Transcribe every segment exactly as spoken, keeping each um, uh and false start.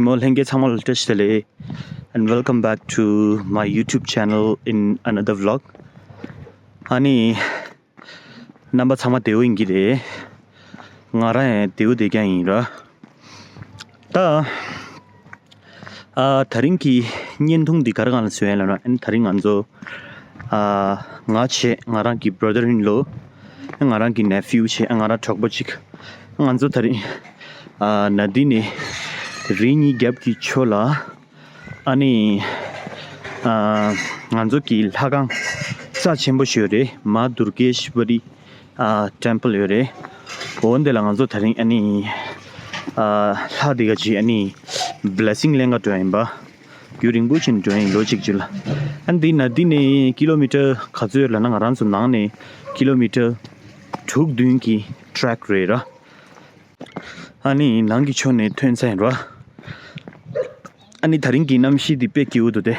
ཨོ་ལྷན་རྒྱས་ཚང་མ་ལ་བཀྲ་ཤིས་བདེ་ལེགས། And welcome back to my YouTube channel in another vlog. ཨ་ནི། རྣམ་པ་ཚང་མ་བདེ་པོ་ཡིན་གྱི་རེད། ང་རང་ཡང་བདེ་པོ་བདེ་རྐྱང་ཡིན་ར། ད། ཨ་དེ་རིང་གི་བརྙན་ཐུང་འདི་ག་རེ་སྒང་ལ་བཟོས་ཡིན་ལབ་ན། ཨ་ནི་དེ་རིང་ང་ཚོ་ཨ་ང་བྱས། ང་རང་གི་brother in law། ང་རང་གི་nephew་བྱས། ང་རང་གྲོགས་པོ་གཅིག་ང་ཚོ་དེ་རིང་ཨ་ན་དི་ནས་རི་གཉིས་རྒྱབ་ཀྱི་ཕྱོགས་ལ། ཨ་ནི་ཨ་ང་ཚོ་གི་ལྷ་ཁང་རྩ་ཆེན་པོ་ཞིག་ཡོད་རེད། མ་དུར་ཀེ་ཤི་ཝ་རི་ཨ་temple་ཡོད་རེད། འོ་འདི་ལ་ང་ཚོ་དེ་རིང་ཨ་ནི་ཨ་ལྷ་འདི་ག་ཅིག་ཨ་ནི་blessing་ལེན་ག་འགྲོ་ཡིན་པ། རྒྱུན་རིང་པོ་ཕྱིན་འགྲོ་ཡིན་ལོ་གཅིག་ཅིག་ལ། ཨ་འདི་ན་དི་ནས་ཀི་ལོ་མི་ཊར་ག་ཚོད་ཡོད་ལབ་ན། ང་རང་ཚོ་ནང་ནས་ཀི་ལོ་མི་ཊར་དྲུག་བདུན་གྱི་track་རེད་ར། ཨ་ནི་ནང་གི་ཕྱོགས་ནས་ཐོན་ཚར་ཡིན་ར། ཨ་ནི་དེ་རིང་གི་གནམ་གཤིས་འདི་དཔེ་སྐྱིད་པོ་འདུག་སྟེ།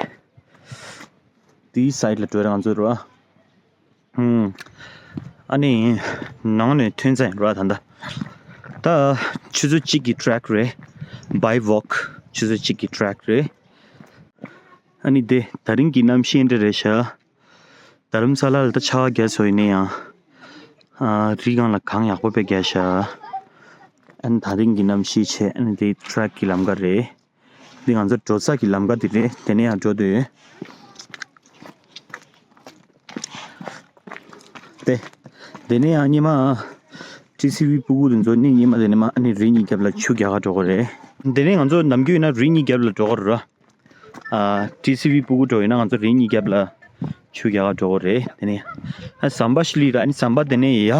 དེའི་side་ལ་འགྲོ་ར་ང་ཚོ་ར། ཨུམ། ཨ་ནི་ནང་ནས་ཐོན་ཚར་ཡིན་ར་ད་ལྟ། ད་ཆུ་ཚོད་གཅིག་གི་track་རེད། By walk་ཆུ་ཚོད་གཅིག་གི་track་རེད། ཨ་ནི་དེ་དེ་རིང་གི་གནམ་གཤིས་འདི་རེད་ཤག་རྡ་རམ་ས་ལ་ལ་ད་ཆར་པ་རྒྱག་སོང་ཡིན་ན་ཡང་། ཨ་རི་སྒང་ལ་གངས་ཡག་པོ་དཔེ་རྒྱག་ཤག་ཨ་ནི་དེ་རིང་གི་གནམ་གཤིས་བྱས། ཨ་ནི་དེ་track་གི་ལམ་ཁ་རེད། འདི་ང་ཚོ་འགྲོ་ས་གི་ལམ་ཁ་འདི་རེད། དེ་ནས་ཡང་འགྲོ་འདོད་ཡོད། དེ། དེ་ནས་ཡང་སྔོན་མ་ཊི་སི་ཝི་སྤུ་གུ་དེ་ཚོ་ནི་སྔོན་མ་དེ་ནས་མར་ཨ་ནི་རི་གཉིས་རྒྱབ་ལ་ཆུ་རྒྱག་ག་འགྲོ་གི་རེད། དེ་ནས་ང་ཚོ་ནམ་རྒྱུན་ཡིན་ན་རི་གཉིས་རྒྱབ་ལ་འགྲོ་གི་རེད་ར། ཨ་ཊི་སི་ཝི་སྤུ་གུ་འགྲོ་ཡིན་ན་ང་ཚོ་རི་གཉིས་རྒྱབ་ལ་ཆུ་རྒྱག་ག་འགྲོ་གི་རེད། དེ་ནས་ཨ་ཟམ་པ་ཞིག་སླེབས་ར། ཨ་ནི་ཟམ་པ་དེ་ནས་ཡ།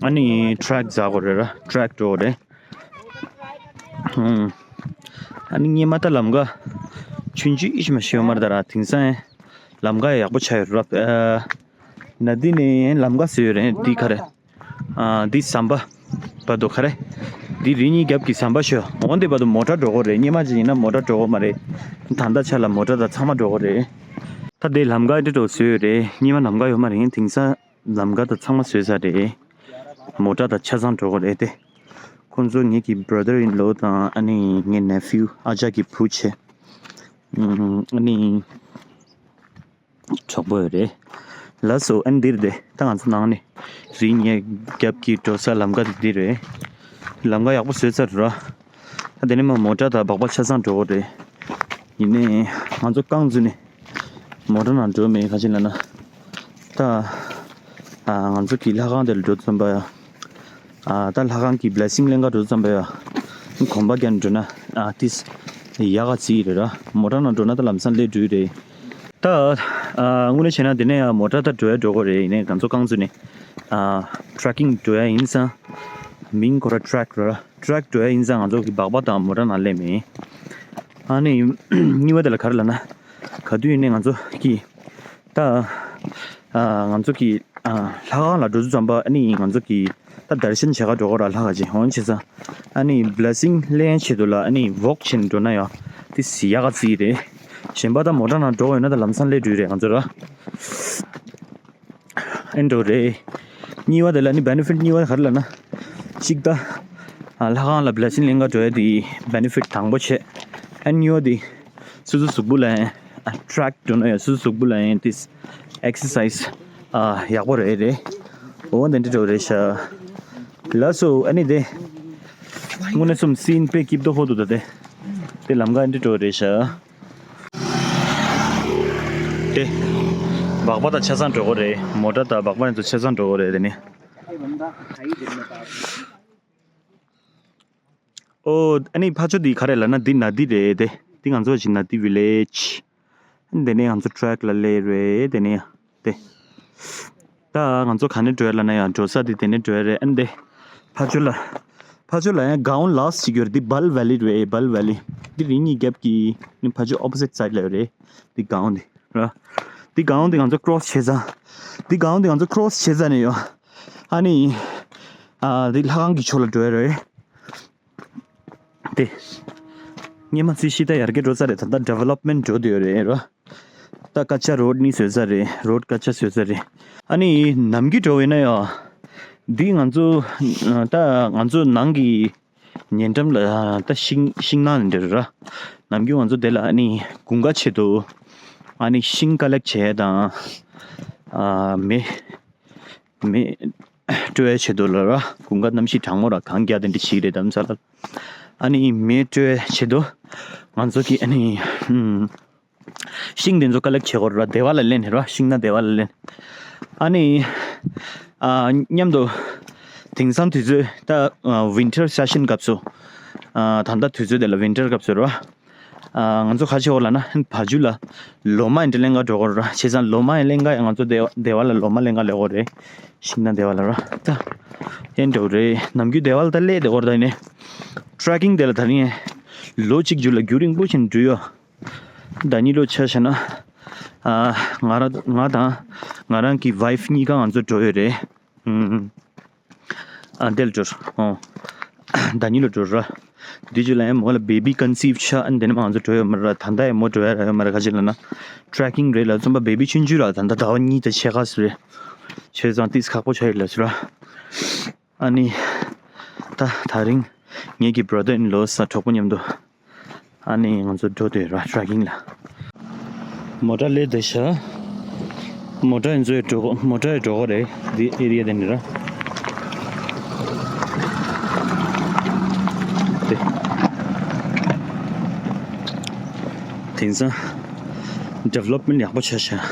ཨ་ནི་track་འཛེག་དགོས་རེད་ར། track་འགྲོ་དགོས་རེད། ཧུམ། ཨ་ནི་སྔོན་མ་ད་ལམ་ཁ་ཆུང་ཆུང་ཨི་ཤི་མ་ཤི་ཡོད་མ་རེད། ད་ར་དེང་སང་ལམ་ཁ་ཡག་པོ་ཆགས་ཡོད་ར། ཨ་ན་དི་ནས་ལམ་ཁ་བཟོས་ཡོད་རེད། འདི་ག་རེ། ཨ་འདི་ཟམ་པ་བར་དུ་ག་རེ། འདི་རི་གཉིས་རྒྱབ་ཀྱི་ཟམ་པ་ཤོད། འོ་འདི་བར་དུ་མོ་ཊ་འགྲོ་གི་རེད། སྔོན་མ་ཅིག་ཡིན་ན་མོ་ཊ་འགྲོ་གི་མ་རེད། ད་ལྟ་ཆ་ལ་མོ་ཊ་དང་ཚང་མ་འགྲོ་གི་རེད། ད་དེ་ལམ་ཁ་འདི་འགྲོ་བཟོས་ཡོད་རེད། སྔོན་མ་ལམ་ཁ་ཡོད་མ་རེད། དེང་སང་ལམ་ཁ་དང་ཚང་མ་བཟོས་ཚར་རེད། མོ་ཊ་དང་ཆ་ཚང་འགྲོ་གི་རེད་དེ། ཁོང་ཚོ་ངེད་ཀྱི་brother in law་དང་ཨ་ནི་ངའི་nephew་ཨ་ཅག་གི་བུ་བྱས། ཨ་ནི་གྲོགས་པོ་ཡོད་རེད། ལགས་སོ། ཨ་ནི་འདིར་དེ་ད་ང་ཚོ་ནང་ནས་རི་གཉིས་རྒྱབ་ཀྱི་འགྲོ་ས་ལམ་ཁ་དེ་འདི་རེད། ལམ་ཁ་ཡག་པོ་བཟོས་ཚར་ར། ད་དེ་ནས་མར་མོ་ཊ་དང་སྦག་སྦག་ཆ་ཚང་འགྲོ་གི་རེད། ཡིན་ནའི་ང་ཚོ་རྐང་བཙུགས་ནས་མོ་ཊ་ནང་འགྲོ་མེད། ག་ཅི་ལབ་ན། ད་ཨ་ང་ཚོ་གི་ལྷ་ཁང་དེ་ལ་འགྲོ་ཙམ་པ་ཡ། ཨ་ད་ལྷ་ཁང་གི་blessing་ལེན་ག་འགྲོ་ཙམ་པ་ཡ། གོམ་པ་རྒྱག་འགྲོ་ན་ཨ་ཏིས་ཡག་ག་ཙི་རེད་ར། མོ་ཊ་ནང་འགྲོ་ན་ད་ལམ་སང་སླེབས་འགྲོ་རེད། ད་ཨ་དངོས་གནས་བྱས་ན་དེ་ནས་ཡང་མོ་ཊ་ད་འགྲོ་ཡ་འགྲོ་གི་རེད། ཡིན་ནའི་ང་ཚོ་རྐང་བཙུགས་ནས་ཨ་trekking་འགྲོ་ཡ་ཡིན་ཙང་། མིང་ཁོ་ར་track་ར། track་འགྲོ་ཡ་ཡིན་ཙང་ང་ཚོ་གི་སྦག་སྦག་དང་མོ་ཊ་ནང་སླེབས་མེད། ཨ་ནི་གཉིས་པ་དེ་ལ་ག་རེ་ལབ་ན། ག་དུས་ཡིན་ནའི་ང་ཚོ་གི་ད་ཨ་ང་ཚོ་གི་ཨ་ལྷ་ཁང་ལ་འགྲོ་དུས་ཙམ་པ་ཨ་ནི་ང་ཚོ་གི་ད་darshan་བྱེད་ག་འགྲོ་གི་ར། ལྷ་ཁང་ཅིག་འོང་བྱས་ཙང་ཨ་ནི་blessing་ལེན་ཆེད་དུ་ལ་ཨ་ནི་walk་བྱས་ནས་འགྲོ་ན་ཡང་དེ་སི་ཡག་ག་ཙི་རེད། གཞན་པ་ད་མོ་ཊ་ནང་འགྲོ་ཡོད་ན་ད་ལམ་སང་སླེབས་འགྲོ་རེད་ང་ཚོ་ར། ཨེ་འགྲོ་རེད། གཉིས་པ་དེ་ལ་ནི་benefit་གཉིས་པ་ག་རེ་ལབ་ན། གཅིག་ད་ཨ་ལྷ་ཁང་ལ་blessing་ལེན་ག་འགྲོ་ཡ་དེ་benefit་དང་པོ་བྱས། ཨ་གཉིས་པ་དེ་སོ་སོ་གཟུགས་པོ་ལ་ཡང་ཨ་track་འགྲོ་ན་ཡང་སོ་སོ་གཟུགས་པོ་ལ་ཡང་དེ་exercise་ཨ་ཡག་པོ་རེད་རེད། འོ་དེ་འདྲ་འགྲོ་རེད་ཤག་ལགས་སོ། ཨ་ནི་དེ་དངོས་གནས་སོམ་སིན་དཔེ་སྐྱིད་པོ་ཧོ་འདུག་ད་དེ་དེ་ལམ་ཁ་འདི་འགྲོ་རེད་ཤག་དེ། སྦག་སྦག་དང་ཆ་ཚང་འགྲོ་གི་རེད། མོ་ཊ་དང་སྦག་སྦག་ནི་ཚོ་ཆ་ཚང་འགྲོ་གི་རེད་དེ་ནི། ཨོ་ཨ་ནི་ཕ་ཆོ་འདི་ག་རེ་ལབ་ན་འདི་ན་དི་རེད་དེ། འདི་ང་ཚོ་ཅི་ན་དི་village། དེ་ནས་ང་ཚོ་track་ལ་སླེབས་རེད་དེ་ནས་དེ། ད་ང་ཚོ་ག་ནས་འགྲོ་ཡ་ལབ་ན་ཡང་འགྲོ་ས་དེ་དེ་ནས་འགྲོ་ཡ་རེད། ཨ་ནི་དེ་ཕ་ཆོ་ལ་ཕ་ཆོ་ལ་ཡང་གའོན་last་ཅིག་ཡོད་རེད། འདི་Bal Valley་རེད། Bal Valley། འདི་རི་གཉིས་རྒྱབ་ཀྱི་ནི་ཕ་ཆོ་opposite side་ལ་ཡོད་རེད། འདི་གའོན་འདི་ར། འདི་གའོན་འདི་ང་ཚོ་cross་བྱས་ཙང་། འདི་གའོན་འདི་ང་ཚོ་cross་བྱས་ཙང་ནས་ཡོད། ཨ་ནི་ཨ་འདི་ལྷ་ཁང་གི་ཕྱོགས་ལ་འགྲོ་ཡ་རེད། དེ། སྔོན་མ་རྩིས་གཞི་ད་ཡར་རྒྱས་འགྲོ་ས་རེད། ད་ལྟ་development་འགྲོ་བསྡད་ཡོད་རེད་ར། ད་ཀ་ཅ་རོཌ་ནི་བཟོས་ས་རེད། རོཌ་ཀ་ཅ་བཟོས་ས་རེད། ཨ་ནི་ནམ་རྒྱུན་འགྲོ་བས་ན་ཡང་། འདི་ང་ཚོ་ད་ང་ཚོ་ནང་གི་ ཉེ་འགྲམ་ལ་ད་ཤིང་ཤིང་ནགས་ནས་འདྲ་ར། ནམ་རྒྱུན་ང་ཚོ་དེ་ལ་ཨ་ནི་དགུན་ཁ་ཆེད་དུ་ཨ་ནི་ཤིང་ཀ་ལེག་བྱས་དང་ཨ་མེ་མེ་སྤྲོད་ཡའི་ཆེད་དུ་ལ་ར། དགུན་ཁ་གནམ་གཤིས་གྲང་མོ་ར་གངས་རྒྱག་དེ་འདྲ་ཞིག་རེད་དམ་ས་ལ། ཨ་ནི་མེ་སྤྲོད་ཡའི་ཆེད་དུ་ང་ཚོ་གི་ཨ་ནི་ཤིང་དེ་ཚོ་ཀ་ལེག་བྱེད་དགོས་ར། སྡེ་བ་ལ་ལེན་ར། ཤིང་ནགས་སྡེ་བ་ལ་ལེན། ཨ་ནི་ཨ་མཉམ་དུ་དེང་སང་དུས་ཚོད་ད་ཝིན་ཊར་སེ་ཤན་སྐབས་སུ་ཨ་ད་ལྟ་དུས་ཚོད་དེ་ལ་ཝིན་ཊར་སྐབས་སུ་ར། ཨ་ང་ཚོ་ག་རེ་བྱེད་དགོས་ལབ་ན་བ་ཕྱུགས་ལ་ལོ་མ་ཡིན་འདྲ་ལེན་ག་འགྲོ་དགོས་ར། བྱས་ཙང་ལོ་མ་ཡིན་ལེན་ག་ང་ཚོ་སྡེ་སྡེ་བ་ལ་ལོ་མ་ལེན་ག་ལེན་དགོས་རེད། ཤིང་ནགས་སྡེ་བ་ལ་ར། ད་ཡིན་འགྲོ་རེད། ནམ་རྒྱུན་སྡེ་བ་ལ་ད་སླེབས་བསྡད་དགོས་ར། ད་ཡིན་ནའི་ཊེ་རེག་ཀིང་དེ་ལ་ད་རིང་ལོ་གཅིག་མཇུག་ལ་རྒྱུན་རིང་པོ་ཞིག་འགྲོ་ཡོད། ཟླ་ཉིན་ལོ་ཆ་བཞག་ན། ཨ་ང་ར་ང་དང་ང་རང་གི་ཝའིཕ་གཉིས་ཀ་ང་ཚོ་འགྲོ་ཡོད་རེད། ཨུམ། ཨ་དེ་ལ་འགྲོ། ཨོ། ཟླ་ཉིན་ལ་འགྲོ་ར། དེ་རྗེས་ལ་ཡང་མོ་ལ་བེ་བི་ཀོན་སིབ་ཆགས། ཨ་དེ་ནས་མ་ང་ཚོ་འགྲོ་ཡོད་མ་ར། ད་ལྟ་ཡང་མོ་འགྲོ་ཡ་རག་ཡོད་མ་ར། ག་ཅི་ལབ་ན་ཊེ་རེག་ཀིང་རེད་ལ། རྩོམ་པ་བེ་བི་ཆུང་ཆུང་ར། ད་ལྟ་ཟླ་བ་གཉིས་དང་ཕྱེད་ཀ་ཙམ་རེད། བྱས་ཙང་ཏིས་ཁག་པོ་ཆགས་ཡོད་ལབ་སོང་ར། ཨ་ནི། ད་ད་རིང་ངེད་ཀྱི་བྷ་ར་དར་ཨིན་ལོ་ས་གྲོགས་པོ་མཉམ་དུ་ཨ་ནི་ང་ཚོ་འགྲོ་འདོད་ར། ཊེ་རེག་ཀིང་ལ། མོ་ཊ་སླེབས་བསྡད་ཤག་མོ་ཊ་ཡིན་ཚོད་འགྲོ་མོ་ཊ་ཡི་འགྲོ་གི་རེད། འདི་ཨེ་རི་ཡ་དེ་ནི་ར། དེ་དེང་སང་ཌི་ཝེ་ལོབ་མེན་ཊི་ཡག་པོ་ཆགས་ཤག་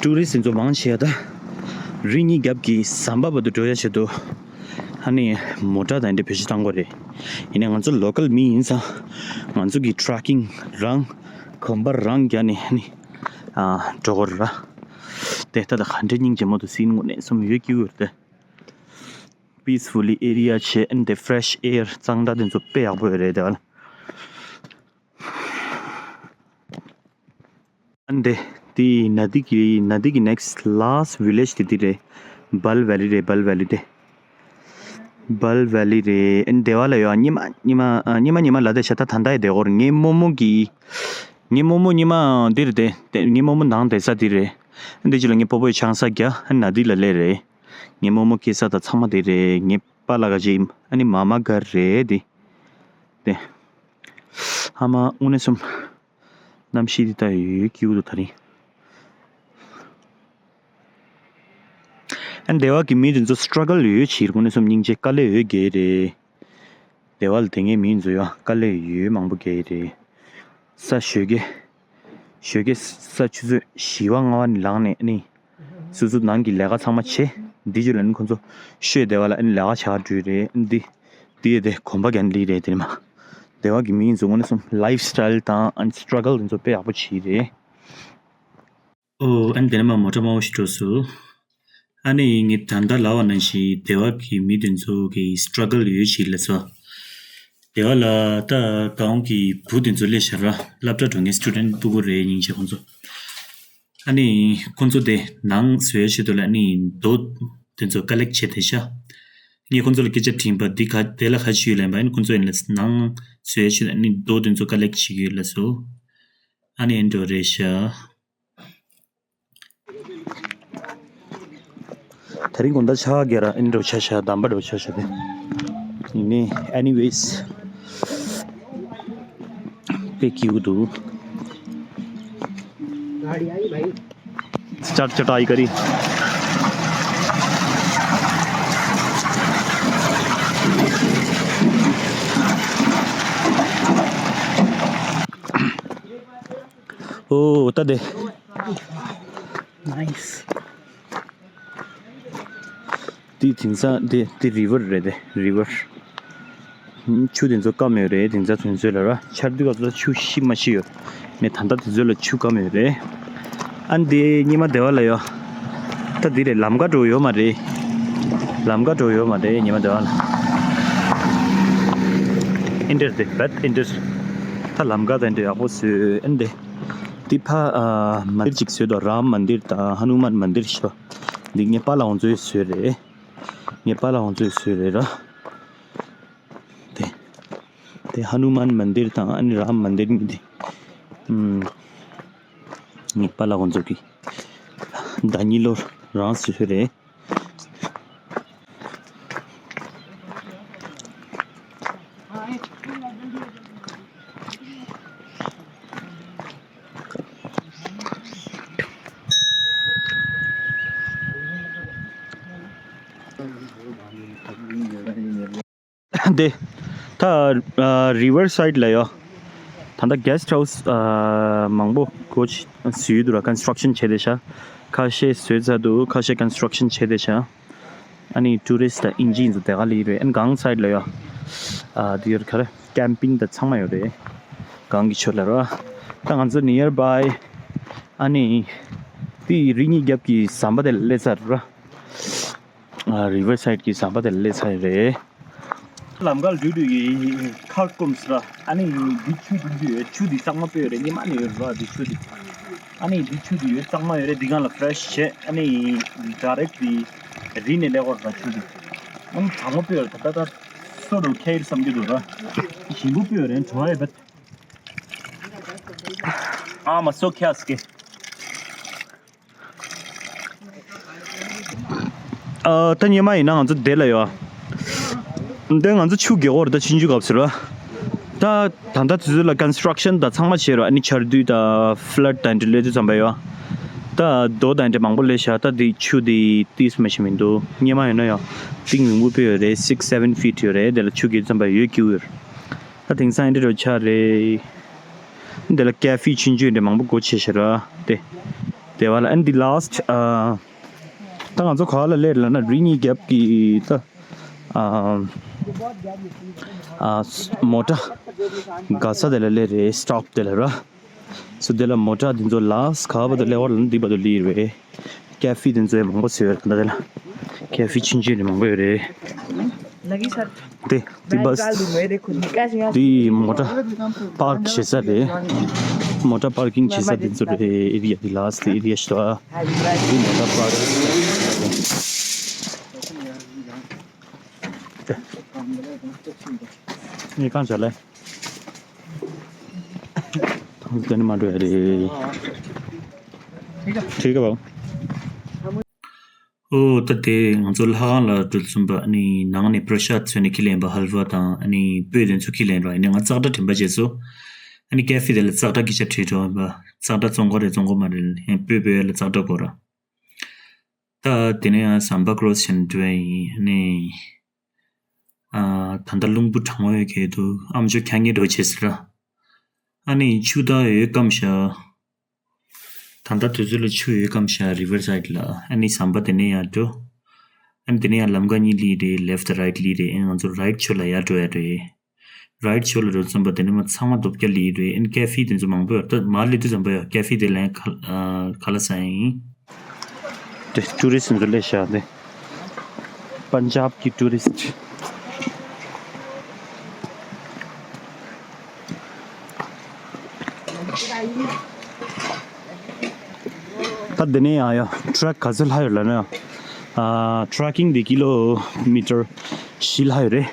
ཊུ་རི་སི་ཊི་ཚོ་མང་ཆེ་བ་ད་རི་གཉིས་རྒྱབ་ཀྱི་ཟམ་པ་བར་དུ་འགྲོ་ཡ་ཆེད་དུ་ཨ་ནི་མོ་ཊ་དང་འདི་བེད་སྤྱོད་བཏང་དགོས་རེད། ཡིན་ནའི་ང་ཚོ་ལོ་ཀལ་མི་ཡིན་ཙང་ང་ཚོ་གི་ཊེ་རེག་ཀིང་རང་གོམ་པ་རང་རྒྱག་ནས་ཨ་ནི་ཨ་འགྲོ་དགོས་རེད་ར། དེ་ལྟ་ད་ག་འདྲའི་སྙིང་རྗེ་མོ་འདུག་ཟེར་དངོས་གནས་སོམ་ཡོད་སྐྱིད་པོ་རེད་དེ། པིས་ཕུལ་ལི་ཨེ་རི་ཡ་བྱས། ཨན་དེ་ཕེ་རེ་ཤི་ཨེར་གཙང་སྦྲ་དེ་ཚོ་དཔེ་ཡག་པོ་ཡོད་རེད་དེ་བ་ལ། ཨན་དེ་དེ་ནཱ་དི་གི་ནཱ་དི་གི་ནེག་སི་ཊི་ལཱ་སི་ཊི་ཝི་ལེཇ་དེ་དེ་རེད། བལ་ཝེ་ལི་རེད། བལ་ཝེ་ལི་དེ། བལ་ཝེ་ལི་རེད། ཨན་དེ་བ་ལ་ཡོད། ཉི་མ་ཉི་མ་ཨ་ཉི་མ་ཉི་མ་ལ་དེ་ཤ་ད་ད་ལྟ་ཡི་དེ་གོར་ངའི་རྨོ་མོ་གི་ངའི་རྨོ་མོ་ཉི་མ་འདིར་དེ་དེ་ངའི་རྨོ་མོ་ནང་དེ་ས་དེ་རེད། ཨན་དེ་ཅི་ལ་ངའི་སྤོ་བོའི་ཆང་ས་རྒྱ་ཨན་ནཱ་དི་ལ་ལེ་རེད། ངའི་རྨོ་མོ་སྐྱེས་ས་དང་ཚང་མ་དེ་རེད། ངའི་པཱ་ལགས་ཀྱི་ཨ་ནི་མ་མ་གར་རེད་དེ། དེ། ཨ་མ་དངོས་གནས་སོམ། གནམ་གཤིས་འདི་ལྟ་ཡོད་སྐྱིད་པོ་འདུག་ད་རིང་། ཨ་ནི་སྡེ་བ་གི་མི་དེ་ཚོ་སི་ཊྲ་གལ་ཡོད་ཕྱིར་དངོས་གནས་སོམ་སྙིང་རྗེ། དཀའ་ལས་ཡོད་རྒྱུ་རེད། སྡེ་བ་ལ་དེ་སྔའི་མི་ཚོ་ཡང་དཀའ་ལས་ཡོད་མང་པོ་རྒྱག་གི་རེད། ས་ཞོད་གེ། ཞོད་གེ་ས་ཆུ་ཚོད་བཞི་པ་ལྔ་པ་ནས་ལངས་ནས་ཨ་ནི། སོ་སོ་ནང་གི་ལས་ཀ་ཚང་མ་བྱེད། འདི་ཅུ་ལ་ནི་ཁོ་ཚོ་ཤོད་སྡེ་བ་ལ་ཨ་ནི་ལས་ཀ་བྱ་འགྲོ་རེད། ཨ་ནི་འདི་འདི་དེ་གོམ་པ་རྒྱག་ལི་རེད། དེ་ནི་མ་སྡེ་བ་གི་མི་ཚོ་དངོས་གནས་སོམ་ལའིཕ་སི་ཊལ་དང་ཨ་ནི་སི་ཊྲ་གལ་དེ་ཚོ་དཔེ་ཡག་པོ་བྱེད་རེད། ཨོ་ཨ་ནི་དེ་ནི་མ་མོ་ཊ་མང་པོ་ཞིག་འགྲོ་སོང་། ཨ་ནི་ངས་ད་ལྟ་ལབ་པ་ནང་བཞིན་སྡེ་བ་གི་མི་དེ་ཚོ་གི་སི་ཊྲ་གལ་ཡོད་ཞིག་ལ་སོ། སྡེ་བ་ལ་ད་གང་གི་བུ་དེ་ཚོ་སླེབས་ཤག་ར། སློབ་གྲྭ་འགྲོ་མཁན་སི་ཊུ་ཌེན་ཊི་སྤུ་གུ་རེད་སྙིང་རྗེ་ཁོང་ཚོ། ཨ་ནི་ཁོང་ཚོ་དེ་ནང་བཟོས་ཆེད་དུ་ལ་ཨ་ནི་རྡོ་དེ་ཚོ་ཀ་ལེག་བྱས་བསྡད་ཤག་ངས་ཁོང་ཚོ་ལ་སྐད་ཆ་དྲིས་པ་འདི་ག་དེ་ལ་ག་ཅི་ཡོད་ལབ་པ་ཨ་ནི་ཁོང་ཚོ་ཡིན་ལ་ནང་བཟོས་ཆེད་དུ་ཨ་ནི་རྡོ་དེ་ཚོ་ཀ་ལེག་བྱེད་ཀྱི་ཡོད་ལབ་སོང་། ཨ་ནི་ཨེ་འགྲོ་རེད་ཤག་དེ་རིང་དགོང་དག་ཆར་པ་རྒྱག་ར་ཨེ་འགྲོ་ཆ་ཤག་དམ་པ་འགྲོ་ཆ་ཤག་དེ། ཡིན་ནའི་ཨེ་ནི་ཝེས་དཔེ་སྐྱིད་པོ་འདུག गाड़ी आई भाई। चट चट आई करी। ཨོ་ད་དེ། Nice. དེ་དེང་སང་དེ་དེ་རི་ཝར་རེད་དེ་རི་ཝར། ཆུ་དེ་ཚོ་སྐམ་ཡོད་རེད། དེང་སང་དུས་ཚོད་ལ་ར་ཆར་དུས་སྐབས་སུ་ཆུ་ཤི་མ་ཤི་ཡོད། ནས་ད་ལྟ་དུས་ཚོད་ལ་ཆུ་སྐམ་ཡོད་རེད། ཨ་ནི་དེ་ཉི་མ་སྡེ་བ་ལ་ཡོད། ད་འདི་རེད། ལམ་ཁ་འགྲོ་ཡོད་མ་རེད། ལམ་ཁ་འགྲོ་ཡོད་མ་རེད་ཉི་མ་སྡེ་བ་ལ། ཨིན་དྲ་དེ་བད་ཨིན་དྲ། ད་ལམ་ཁ་དང་འདྲ་ཡག་པོ་བཟོས་ཨ་ནི་དེ། འདི་ཕ་ཨ་མན་དིར་ཅིག་བཟོས་འདུག་རམ་མན་དིར་དང་ཧ་ནུ་མན་མན་དིར་ཤོ། འདི་ངའི་པཱ་ལགས་ཁོང་ཚོས་བཟོས་རེད། ངའི་པཱ་ལགས་ཁོང་ཚོས་བཟོས་རེད་ར། དེ། དེ་ཧ་ནུ་མན་མན་དིར་དང་ཨ་ནི་རམ་མན་དིར་གཉིས་དེ། ཨུམ། ངའི་པཱ་ལགས་ཁོང་ཚོ་གིས་ཟླ་ཉིན་ལོར་རང་བཟོས་རེད། དེ་ད་རི་ཝར་སའིཌ་ལ་ཡོད། ད་ལྟ་གེ་སི་ཊི་ཧའུ་སི་མང་པོ་སྒོ་ཕྱེ་བཟོས་འདུག་ར། ཀོན་སི་ཊྲག་ཤན་བྱས་བསྡད་ཤག་ཁ་ཤས་བཟོས་ཚར་འདུག་ཁ་ཤས་ཀོན་སི་ཊྲག་ཤན་བྱས་བསྡད་ཤག་ཨ་ནི་ཊུ་རི་སི་ཊི་དང་ཨིན་ཇི་ཡིན་ཚོ་དེ་ག་ལ་ཡོད་རེད། ཨ་ནི་སྒང་སའིཌ་ལ་ཡོད། ཨ་དེ་ཡོད་ག་རེ། ཀེམ་པིང་དང་ཚང་མ་ཡོད་རེད། སྒང་གི་ཕྱོགས་ལ་ར། ད་ང་ཚོ་ནིའར་བྷའི་ཨ་ནི་དེ་རི་གཉིས་རྒྱབ་ཀྱི་ཟམ་པ་དེ་ལ་སླེབས་ཚར་ར། ཨ་རི་ཝར་སའིཌ་ཀྱི་ཟམ་པ་དེ་ལ་སླེབས་ཚར་རེད། ལམ་ཁ་ལ་འགྲོ་དུས་ཀྱི་ཁ་སྐོམ་སྲ། ཨ་ནི་འདི་ཆུ་འདི་འདི་ཡོད། ཆུ་འདི་གཙང་མ་དཔེ་ཡོད་རེད། སྙེ་མ་ནས་ཡོད་ར་འདི་ཆུ་འདི། ཨ་ནི་འདི་ཆུ་འདི་ཡོད། གཙང་མ་ཡོད་རེད། འདི་སྒང་ལ་ཕི་རེ་ཤི་བྱས། ཨ་ནི་ཌའི་རེག་འདི་རི་ནས་སླེབས་ཀྱི་རེད་ད་ཆུ་འདི། ཨ་ནི་གྲང་མོ་དཔེ་ཡོད་རེད། ད་ད་ད་སོ་རུ་ཁེལ་བསམ་གྱི་འདུག་ར། ཞིམ་པོ་དཔེ་ཡོད་རེད། འགྲོ་བ་ཡོད་པ། ཨ་མ་སོ་ཁེ་སི་ཀེ། ཨ་ད་སྙེ་མ་ཡིན་ན་ང་ཚོ་དེ་ལ་ཡོད། འདི་ང་ཚོ་ཆུ་རྒྱག་གི་ཡོད་རེད། ད་ཆུང་ཆུང་སྐབས་སུ་ར། ད་ད་ལྟ་དུས་ཚོད་ལ་ཀོན་སི་ཊྲག་ཤན་དང་ཚང་མ་བྱས་ར། ཨ་ནི་ཆར་དུས་དང་ཕི་ལཌ་དང་འདྲ་སླེབས་དུས་ཙམ་པ་ཡོད། ད་རྡོ་དང་འདྲ་མང་པོ་སླེབས་ཤག་ད་འདི་ཆུ་འདི་ཏིས་མ་ཤི་མི་འདུག་སྙེ་མ་ཡོད་ན་ཡང་གཏིང་མང་པོ་དཔེ་ཡོད་རེད། six seven feet ཡོད་རེད། དེ་ལ་ཆུ་རྒྱག་དུས་ཙམ་པ་ཡོད་སྐྱིད་པོ་ཡོད་རེད། ད་དེང་སང་འདི་འདྲ་ཆགས་རེད། འདི་ལ་ཀེ་ཧྥེ་ཆུང་ཆུང་འདྲ་མང་པོ་སྒོ་ཕྱེ་ཤག་ར། དེ་དེ་བ་ལ་ཨ་ནི་དེ་ལཱ་སི་ཊི་ཨ་ད་ང་ཚོ་ག་ལ་སླེབས་ལབ་ན་རི་གཉིས་རྒྱབ་ཀྱི་ད་ཨ་ཨ་མོ་ཊ་ག་ས་དེ་ལ་སླེབས་རེད། སི་ཊོབ་དེ་ལ་ར། སོ་དེ་ལ་མོ་ཊ་དེ་ཚོ་ལཱ་སི་ཊི་ག་བར་དུ་སླེབས་པ་ལབ་ན་འདི་བར་དུ་སླེབས་རེད། ཀེ་ཧྥེ་དེ་ཚོ་ཡང་མང་པོ་བཟོས་ཡོད་རེད། ད་ལྟ་དེ་ལ་ཀེ་ཧྥེ་ཆུང་ཆུང་ནས་མང་པོ་ཡོད་རེད། དེ་དེ་བྷ་སི་དེ་མོ་ཊ་པར་ཀ་བྱེད་ས་རེད། མོ་ཊ་པར་ཀིང་བྱེད་ས་དེ་ཚོ་རེད། ཨེ་རི་ཡ་དེ་ལཱ་སི་ཊི་ཨེ་རི་ཡ་ཞིག་འདུག་དེ་མོ་ཊ་པར་ཀིང་བྱེད་ས་རེད། ངས་གང་བྱ་ལེ། ཐང་དེ་ནི་མ་འགྲོ་ཡ་རེད། ཁྲིད་ག་བ། ཨོ་ད་དེ་ང་ཚོ་ལྷ་ཁང་ལ་འགྲོ་ཙམ་པ་ཨ་ནི་ནང་ནས་པྲ་ཤཱད་བཟོས་ནས་ཁྱེར་ལེན་པ་ཧལ་ཝ་དང་ཨ་ནི་སྤོས་དེ་ཚོ་ཁྱེར་ལེན་རོགས། ཡིན་ནའི་ང་ཙག་སྒྲ་དྲན་པ་བརྗེད་སོང་། ཨ་ནི་ཀེ་ཧྥེ་དེ་ལ་ཙག་སྒྲ་སྐད་ཆ་དྲིས་འགྲོ་བ། ཙག་སྒྲ་བཙོང་གོ་རེད་བཙོང་གོ་མ་རེད། ཡང་སྤོས་སྤོས་ལ་ཙག་སྒྲ་གོ་ར། ད་དེ་ནས་ཡང་ཟམ་པ་ཀྲོ་སི་བྱས་ནས་འགྲོ་ཡ་ཡིན། ཨ་ནི་ཨ་ད་ལྟ་རླུང་བུ་གྲང་མོ་ཡོད་ཁེལ་འདུག་ཨ་མཆོག་ཁྱ་ངེས་འགྲོ་བྱེད་ཟེར་ར། ཨ་ནི་ཆུ་ད་ཡོད་སྐམ་ཤག་ད་ལྟ་དུས་ཚོད་ལ་ཆུ་ཡོད་སྐམ་ཤག་རི་ཝར་སའིཌ་ལ། ཨ་ནི་ཟམ་པ་དེ་ནས་ཡར་འགྲོ། ཨ་ནི་དེ་ནས་ཡར་ལམ་ཁ་གཉིས་སླེབས་རེད། ལེཕ་དང་རའིཊ་སླེབས་རེད། ཨ་ནི་ང་ཚོ་རའིཊ་ཕྱོགས་ལ་ཡར་འགྲོ་ཡ་རེད། རའིཊ་ཕྱོགས་ལ་འགྲོ་ཙམ་པ་དེ་ནས་མར་ཚང་མ་རྡོ་བརྒྱ་སླེབས་རེད། ཨ་ནི་ཀེ་ཧྥེ་དེ་ཚོ་མང་པོ་ཡོད། ད་མར་སླེབས་དུས་ཙམ་པ་ཡོད་ཀེ་ཧྥེ་དེ་ལ་ཡང་ཁ་ཨ་ཁ་ལག་ཟ་ཡ་ཡིན། དེ་ཊུ་རི་སི་ཊི་ཚོ་སླེབས་ཤག་དེ་པན་ཇབ་ཀྱི་ཊུ་རི་སི་ཊི། ད་འདི་ནས་ཡང་ཡང་ཊྲེག་ག་ཚོད་ལྷག་ཡོད་ལབ་ན། ཨ་ཊྲེག་ཀིང་འདི་ཀི་ལོ་མི་ཊར་བཞི་ལྷག་ཡོད་རེད།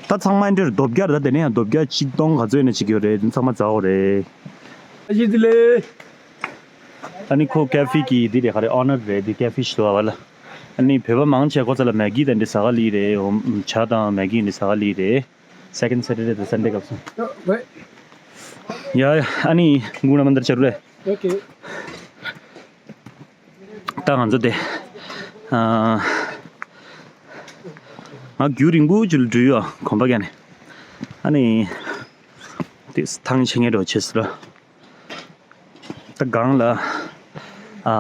ད་ཚང་མ་འདིར་རྡོ་བརྒྱ་རེད། ད་འདི་ནས་ཡང་རྡོ་བརྒྱ་ཆིག་སྟོང་ག་ཚོད་ཡོད་ན་ཅིག་ཡོད་རེད། ཚང་མ་འཛེག་དགོས་རེད། ཨ་ཅེ་དེ་ལས། ཨ་ནི་ཁོ་ཀེ་ཧྥེ་གི་འདི་རེད། ག་རེ་ཨོ་ནར་རེད། འདི་ཀེ་ཧྥེ་ཞིག་འདུག་བ་ལ། ཨ་ནི་བོད་པ་མང་ཆེ་ཁོ་ཚོ་ལ་མེག་གི་དང་འདི་ཟ་ག་སླེབས་རེད། འོ་ཇ་དང་མེག་གི་འདི་ཟ་ག་སླེབས་རེད། སེ་ཀེན་ཌི་སེ་ཊར་ཌེ་དང་སན་ཌེ་སྐབས་སུ། ཡ་ཡ། ཨ་ནི་གུང་ན་མན་དར་ཆ་རུ་རེད། ད་ང་ཚོ་དེ་ཨ་ང་རྒྱུན་རིང་པོ་ཅིག་འགྲོ་ཡོད། གོམ་པ་བརྒྱབ་ནས། ཨ་ནི་དེ་ཐང་ཆད་ངེས་འགྲོ་ཆེ་ཟེར་ར། ད་སྒང་ལ་ཨ་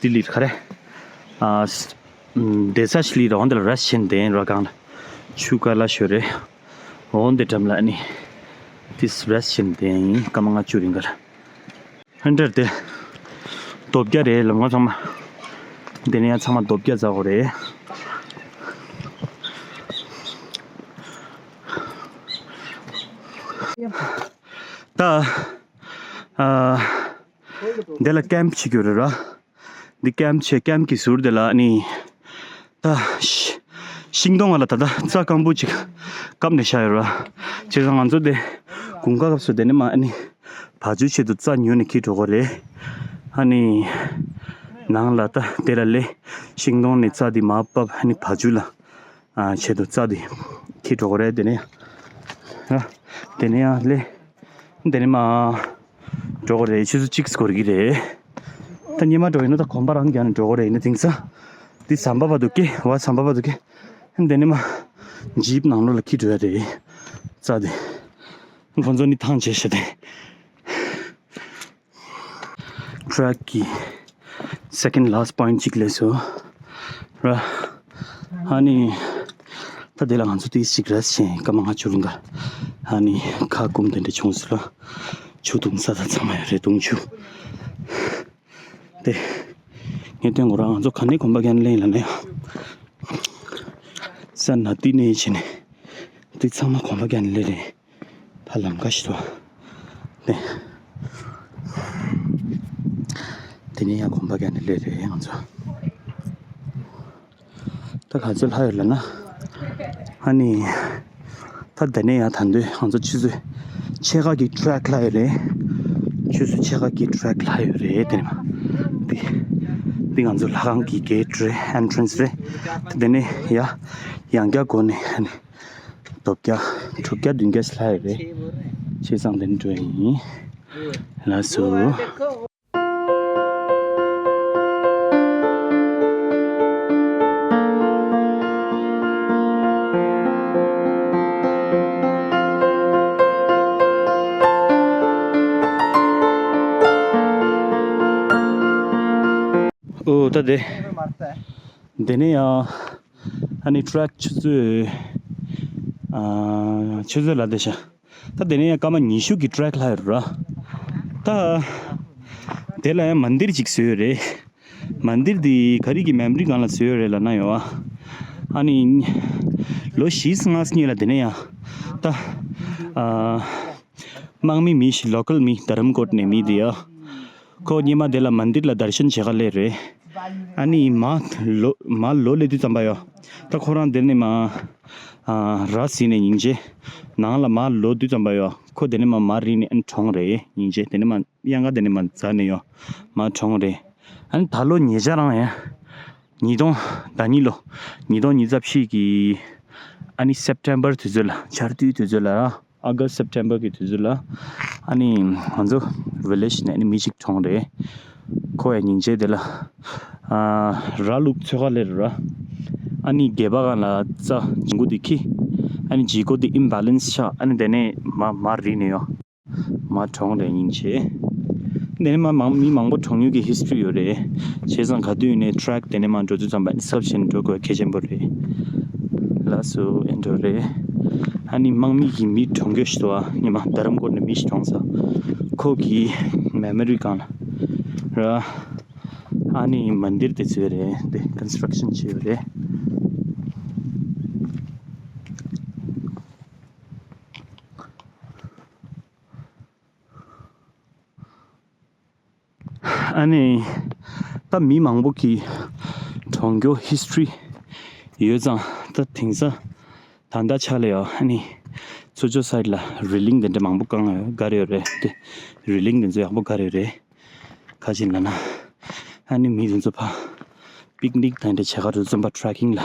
དེ་ལི་ག་རེ་ཨ་དེ་ས་ཞིག་ལི་ར། འོན་ཏེ་ལ་ར་ཤན་དེ་ར་སྒང་ལ་ཆུ་ཀ་ལ་ཤོད་རེད། འོན་ཏེ་འགྲམ་ལ་ཨ་ནི་དེ་ར་ཤན་དེ་ཡིན། སྐར་མ་ལྔ་བཅུ་རིང་ག་ལ། ཧན་ཏེར་དེ་རྡོ་བརྒྱ་རེད་ལབ། ང་ཚང་མ་དེ་ནས་ཡང་ཚང་མ་རྡོ་བརྒྱ་འཛེག་དགོས་རེད། ད་ཨ་དེ་ལ་ཀེམ་བྱེད་རྒྱུ་རེད་ར། འདི་ཀེམ་བྱས། ཀེམ་གྱི་ཟུར་དེ་ལ་ཨ་ནི་ད་ཤི་ཤིང་སྡོང་ང་ལ་ད་ལྟ་རྩྭ་སྐམ་པོ་ཅིག་བཀབ་ནས་བཞག་ཡོད་ར། བྱས་ཙང་ང་ཚོ་དེ་དགུན་ཁ་སྐབས་སུ་དེ་ནས་མར་ཨ་ནི་བ་ཕྱུགས་ཆེད་དུ་རྩྭ་ཉོས་ནས་འཁྱེར་འགྲོ་དགོས་རེད། ཨ་ནི་ནང་ལ་ད་དེ་ལ་སླེབས། ཤིང་སྡོང་ནས་རྩྭ་དེ་མར་ཕབ། ཨ་ནི་བ་ཕྱུགས་ལ་ཨ་ཆེད་དུ་རྩྭ་དེ་འཁྱེར་འགྲོ་དགོས་རེད། དེ་ནས་ཡང་ཨ་དེ་ནས་ཡང་སླེབས། དེ་ནས་མར་འགྲོ་དགོས་རེད། ཆུ་ཚོད་གཅིག་འགོར་གྱི་རེད། ད་སྙེ་མ་འགྲོ་ཡིན་ན་ད་གོམ་པ་རང་རྒྱག་ནས་འགྲོ་དགོས་རེད། ཡིན་ན་དེང་སང་འདི་ཟམ་པ་བར་དུ་སྐྱེལ་བ། ཟམ་པ་བར་དུ་སྐྱེལ། དེ་ནས་མར་ ཇིབ་ནང་ལོགས་ལ་འཁྱེར་འགྲོ་ཡ་རེད། རྩ་དེ། ཁོང་ཚོ་ནི་ཐང་ཆད་ཤག་སྟེ། ཊེག་གི་སེ་ཀེན་ཌི་ལཱ་སི་ཊི་པོ་ཡིན་ཊི་གཅིག་སླེབས་སོང་། ར། ཨ་ནི། ད་དེ་ལ་ང་ཚོ་ཏིས་ཅིག་རེ་སི་ཊི་བྱས་སྐར་མ་ལྔ་བཅུ་རིང་ག་ཨ་ནི་ཁ་སྐོམ་དེ་འདྲ་བྱུང་སོང་ལ། ཆུ་འཐུང་ས་དང་ཚང་མ་ཡོད་རེད། འཐུང་ཆུ། དེ། ངས་སྟོན་གོ་ར། ང་ཚོ་ག་ནས་གོམ་པ་རྒྱག་ནས་སླེབས་ལབ་ན་ཡང་། ས་ན་ཏི་ནས་བྱས་ནས། དེ་ཚང་མ་གོམ་པ་རྒྱག་ནས་སླེབས་རེད། ཕ་ལམ་ཁ་ཞིག་ཏུ། དེ། དེ་ནས་ཡང་གོམ་པ་རྒྱག་ནས་སླེབས་རེད་ང་ཚོ། ད་ག་ཚོད་ལྷག་ཡོད་ལབ་ན། ཨ་ནི། ད་དེ་ནས་ཡང་ད་འདོད་ང་ཚོ་ཆུ་ཚོད་ཕྱེད་ཀ་གི་ཊེག་ལྷག་ཡོད་རེད། ཆུ་ཚོད་ཕྱེད་ཀ་གི་ཊེག་ལྷག་ཡོད་རེད། དེ་ནས་མ། འདི། འདི་ང་ཚོ་ལྷ་ཁང་གི་གེ་ཊི་རེད། ཨེན་ཊི་རན་སི་རེད། ད་དེ་ནས་ཡ། ཡང་བསྐྱར་སྒོ་ནས་ཨ་ནི། དོ་བརྒྱ། དྲུག་བརྒྱ་བདུན་བརྒྱ་ལྷག་ཡོད་རེད། བྱས་ཙང་དེ་ནས་འགྲོ་ཡིན། ལགས་སོ། ཨོ་ད་དེ། དེ་ནས་ཡང་ཨ་ནི་ཊེག་ཆུ་ཚོད། ཨ། ཆུ་ཚོད་ལ་བསྡད་ཤག་ད་དེ་ནས་ཡང་སྐར་མ་ཉི་ཤུ་གི་ཊེག་ལྷག་ཡོད་ར། ད། དེ་ལ་ཡང་མན་དིར་ཅིག་བཟོས་ཡོད་རེད། མན་དིར་འདི་ག་རེ་གི་མེ་མོ་རི་སྒང་ལ་བཟོས་ཡོད་རེད་ལབ་ན་ཡོད་ཨ། ཨ་ནི། ལོ་བཞི་ལྔ་སྔོན་ལ་དེ་ནས་ཡང་། ད། ཨ། དམག་མི་མི་ཞིག་ལོ་ཀལ་མི་དྷ་རམ་ཀོཊ་ནས་མི་དེ་ཡ། ཁོ་སྔོན་མ་དེ་ལ་མན་དིར་ལ་དར་ཤན་བྱེད་ག་སླེབས་རེད། ཨ་ནི་མར་ལོག་མར་ལོག་སླེབས་དུས་ཙམ་པ་ཡོ། ད་ཁོ་རང་དེ་ནས་མར་ཨ་ར་བཟི་ནས་སྙིང་རྗེ། ནང་ལ་མར་ལོག་དུས་ཙམ་པ་ཡོ། ཁོ་དེ་ནས་མར་མར་རིལ་ནས་ཨ་ནི་གྲོངས་རེད་སྙིང་རྗེ། དེ་ནས་མར་གཡང་ཁ་དེ་ནས་མར་འཛག་ནས་ཡོ། མར་གྲོངས་རེད། ཨ་ནི་ད་ལོ་ཉེ་ཆར་རང་ཡ། ཉིས་སྟོང་ཟླ་གཉིས་ལོ། ཉིས་སྟོང་ཉི་ཤུ་རྩ་བཞི་གི་ཨ་ནི་སེབ་ཊེམ་བར་དུས་ཚོད་ལ། ཆར་དུས་དུས་ཚོད་ལ་ར། ཨ་གྷ་སི་སེབ་ཊེམ་བར་གི་དུས་ཚོད་ལ། ཨ་ནི་ང་ཚོ་ཝི་ལེཇ་ནས་ཨ་ནི་མི་གཅིག་གྲོངས་རེད། ཁོ་ཡ་སྙིང་རྗེ་དེ་ལ། ཨ། ར་ལུག་འཚོལ་ག་སླེབས་ར། ཨ་ནི་སྒལ་པ་སྒང་ལ་རྩྭ་ལྗང་གུ་དེ་འཁྱེར། ཨ་ནི་ལྗང་གུ་དེ་ཨིམ་བེ་ལེན་སི་ཆགས། ཨ་ནི་དེ་ནས་མར་མར་རིལ་ནས་ཡོ། མར་གྲོངས་རེད་སྙིང་རྗེ། དེ་ནས་མར་མང་མི་མང་པོ་གྲོངས་ཡུལ་གྱི་ཧིས་ཊོ་རི་ཡོད་རེད། བྱས་ཙང་ག་དུས་ཡིན་ནའི་ཊེག་དེ་ནས་མར་འགྲོ་དུས་ཙམ་པ་ནི་གཟབ་བྱས་ནས་འགྲོ་དགོས་གལ་ཆེན་པོ་རེད། ལགས་སོ། ཨེ་འགྲོ་རེད། ཨ་ནི་དམག་མི་གི་མི་གྲོངས་རྒྱུ་ཞིག་འདུག་ཨ། ཉི་མ་དྷ་རམ་ཀོཊ་ནས་མི་ཞིག་གྲོངས་ས། ཁོ་གི་མེ་མོ་རི་སྒང་ལ་ར། ཨ་ནི་མན་དིར་དེ་ཚོ་རེད། དེ་ཀོན་སི་ཊྲག་ཤན་བྱས་ཡོད་རེད། ཨ་ནི། ད་མི་མང་པོ་གི་གྲོངས་རྒྱུ་ཧིས་ཊོ་རི་ཡོད་ཙང་། ད་དེང་སང་ད་ལྟ་ཆ་ལ་ཡོ། ཨ་ནི། མཚོ་ལྗོངས་སའིཌ་ལ་རི་ལིང་དེ་འདྲ་མང་པོ་བཀང་ཡོད། ག་རེ་ཡོད་རེད་དེ། རི་ལིང་དེ་ཚོ་ཡག་པོ་ག་རེ་ཡོད་རེད། ག་ཅི་ལབ་ན། ཨ་ནི་མི་དེ་ཚོ་ཕར་པིག་ནིག་དང་འདྲ་བྱེད་ག་འགྲོ་ཙམ་པ་ཊེག་ཀིང་ལ།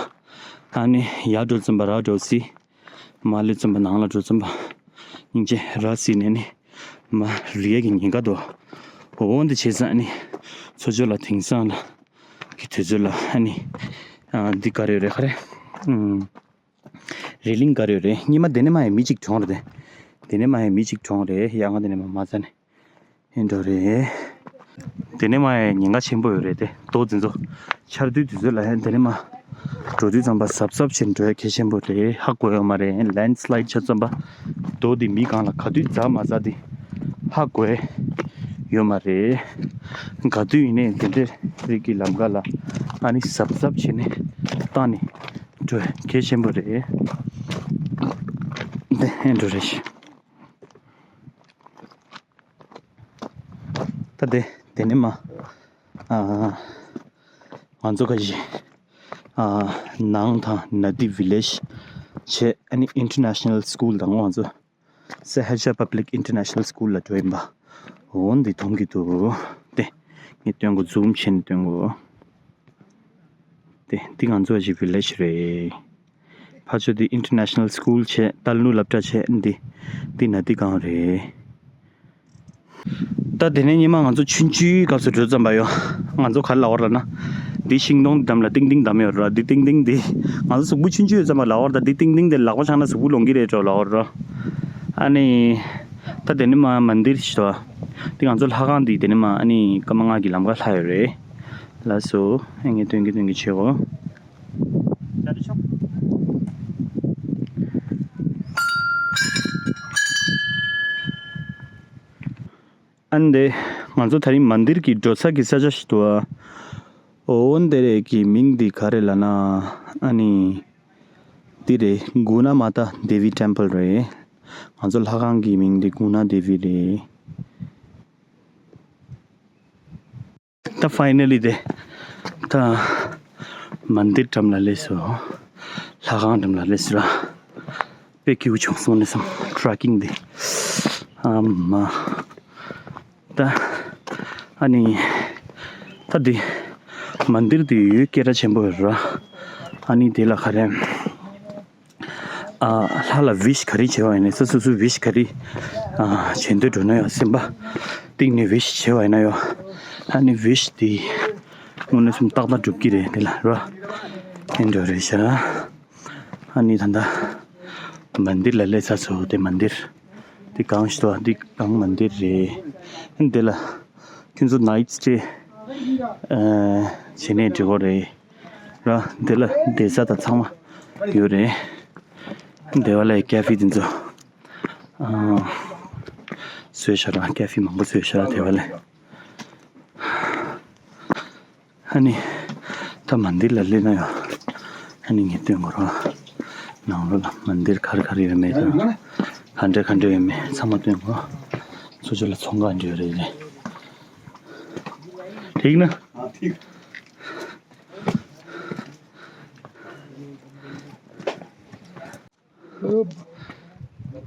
ཨ་ནི་ཡར་འགྲོ་ཙམ་པ་ར་འགྲོ་སྲིད། མར་སླེབས་ཙམ་པ་ནང་ལ་འགྲོ་ཙམ་པ། སྙིང་རྗེ་ར་བཟི་ནས་ནི། མར་རིལ་ཡས་ཀྱི་ཉེན་ཁ་འདུག་འོ་འདི་བྱས་ཙང་ནི། མཚོ་ལྗོངས་ལ་དེང་སང་ལ། གི་དུས་ཚོད་ལ་ཨ་ནི། ཨ། འདི་ག་རེ་ཡོད་རེད་ག་རེ། ཨུམ། རི་ལིང་ག་རེ་ཡོད་རེད། སྔོན་མ་དེ་ནས་མར་ཡང་མི་གཅིག་གྲོངས་རེད་དེ། དེ་ནས་མར་ཡང་མི་གཅིག་གྲོངས་རེད། ཡ་ང་དེ་ནས་མར་མ་རྩ་ནས། ཨེ་འགྲོ་རེད། དེ་ནས་མར་ཡང་ཉེན་ཁ་ཆེན་པོ་ཡོད་རེད་དེ། རྡོ་འདི་ཚོ། ཆར་དུས་དུས་ཚོད་ལ་ཡང་དེ་ནས་མར་འགྲོ་དུས་ཙམ་པ་གཟབ་གཟབ་བྱས་འགྲོ་ཡ་གལ་ཆེན་པོ་རེད། ཧ་གོ་ཡོད་མ་རེད། ལེན་སི་ལའིཌ་བྱས་ཙམ་པ། རྡོ་འདི་མི་སྒང་ལ་ག་དུས་འཛག་མ་འཛག་འདི་ཧ་གོ་ཡ་ཡོད་མ་རེད། ག་དུས་ཡིན་ནའི་དེ་འདྲའི་རིགས་ཀྱི་ལམ་ཁ་ལ་ཨ་ནི་གཟབ་གཟབ་བྱས་ནས་བཏང་ནས་འགྲོ་ཡ་གལ་ཆེན་པོ་རེད། དེ་ཨེ་འགྲོ་རེད། ད་དེ་དེ་ནས་མར། ཨ། ང་ཚོ་ག་ཞིག་ཨ། ནང་དང་ན་དི་ཝི་ལེཇ་བྱས། ཨ་ནི་ཨིན་ཊར་ནེ་ཤ་ནལ་སི་ཀུལ་དང་ང་ཚོ་སེ་ཧ་ཇ་པབ་ལིག་ཨིན་ཊར་ནེ་ཤ་ནལ་སི་ཀུལ་ལ་འགྲོ་ཡིན་པ། འོ་འདི་མཐོང་གི་འདུག་དེ་ངས་སྟོན་གོ། ཛུམ་བྱས་ནས་སྟོན་གོ། དེ་འདི་ང་ཚོ་ག་ཞིག་ཝི་ལེཇ་རེད། ཕར་ཕྱོགས་འདི་ཨིན་ཊར་ནེ་ཤ་ནལ་སི་ཀུལ་བྱས། ཏར་ནུ་སློབ་གྲྭ་བྱས། འདི་འདི་ན་དི་སྒང་རེད། ད་དེ་ནས་སྔོན་མ་ང་ཚོ་ཆུང་ཆུང་སྐབས་སུ་འགྲོ་ཙམ་པ་ཡོ། ང་ཚོ་ག་རེ་ལབ་པ་རེད་ལབ་ན། འདི་ཤིང་སྡོང་འདམ་ལ་ཏིང་ཏིང་འདམ་ཡོད་ར། འདི་ཏིང་ཏིང་འདི་ང་ཚོ་གཟུགས་པོ་ཆུང་ཆུང་ཡོད་ཙམ་པ་ལབ་པ་རེད། ད་འདི་ཏིང་ཏིང་འདི་ལག་པ་འཆང་ན་གཟུགས་པོ་ལོང་གི་རེད་འགྲོ་ལབ་པ་རེད། ཨ་ནི་ད་དེ་ནི་མ་མན་དིར་ཞིག་འདུག་འདི་ང་ཚོ་ལྷ་ཁང་འདི་དེ་ནི་མ་ཨ་ནི་ཀརྨ་ལྔ་གི་ལམ་ཁ་ལྷག་ཡོད་རེད། ལགས་སོ། ཨེ་ངས་སྟོན་གི་སྟོན་གི་བྱེད་གོ། ཨ་ནི་དེ་ང་ཚོ་ད་རིང་མན་དིར་གྱི་འགྲོ་ས་གི་ས་ཆ་ཞིག་འདུག་ཨ། འོ་འདི་རེད་གི་མིང་འདི་ག་རེ་ལབ་ན། ཨ་ནི་འདི་རེད། གུ་ན་མ་ཏཱ་དེ་བི་ཊེམ་པལ་རེད། ང་ཚོ་ལྷ་ཁང་གི་མིང་འདི་གུ་ན་དེ་བི་རེད། ད་ཕའི་ནལ་ལི་དེ་ད་མན་དིར་འགྲམ་ལ་སླེབས་སོང་། ལྷ་ཁང་འགྲམ་ལ་སླེབས་སོང་ར། དཔེ་སྐྱིད་པོ་བྱུང་སོང་ནས་སམ་ཊྲེ་ཀིང་འདི། ཨ་མ། ད་ཨ་ནི་ད་འདི་མན་དིར་འདི་ཡོད་སྐད་གྲགས་ཆེན་པོ་ཡོད་ར། ཨ་ནི་དེ་ལ་ག་རེ། ཨ་ལྷ་ལ་ཝིཤ་ག་རེ་བྱས་པ་ཡིན་ནའི་ས་སོ་སོའི་ཝིཤ་ག་རེ་ཨ་བྱེད་འདོད་འགྲོ་ན་ཡང་སེམས་པ་གཏིང་ནས་ཝིཤ་བྱས་པ་ཡིན་ན་ཡང་ཨ་ནི་ཝིཤ་དེ་དངོས་གནས་སེམས་ཏག་ཏག་འགྲུབ་ཀྱི་རེད། དེ་ལ་ར་ཨེ་འགྲོ་རེད་ཤག་ཨ་ནི་ད་ལྟ་མན་དིར་ལ་སླེབས་ཚར་སོང་། དེ་མན་དིར་དེ་གང་ཞིག་འདུག་དེ་གང་མན་དིར་རེད། ཨ་ནི་དེ་ལ་ཁྱོད་ཚོ་ནའིཊ་སི་ཊེ་ཨ་བྱས་ནས་འགྲོ་གི་རེད་ར། དེ་ལ་བསྡད་ས་དང་ཚང་མ་ཡོད་རེད། དེ་བ་ལ་ཀ་ཧྥེ་དེ་ཚོ་ཨ་བཟོས་ཤག་ར། ཀ་ཧྥེ་མང་པོ་བཟོས་ཤག་ར་དེ་བ་ལ། ཨ་ནི་ད་མན་དིར་ལ་སླེབས་ན་ཡང་ཨ་ནི་ངས་སྟོན་དགོས་ར། ནང་ལོགས་ལ་མན་དིར་ག་རེ་ག་རེ་ཡོད་མེད་དང་ག་འདྲ་ག་འདྲ་ཡོད་མེད་ཚང་མ་སྟོན་དགོས། ཚོ་ཆུ་ལ་ཚོང་ཁང་འདྲ་ཡོད་རེད། ཐིག་ན།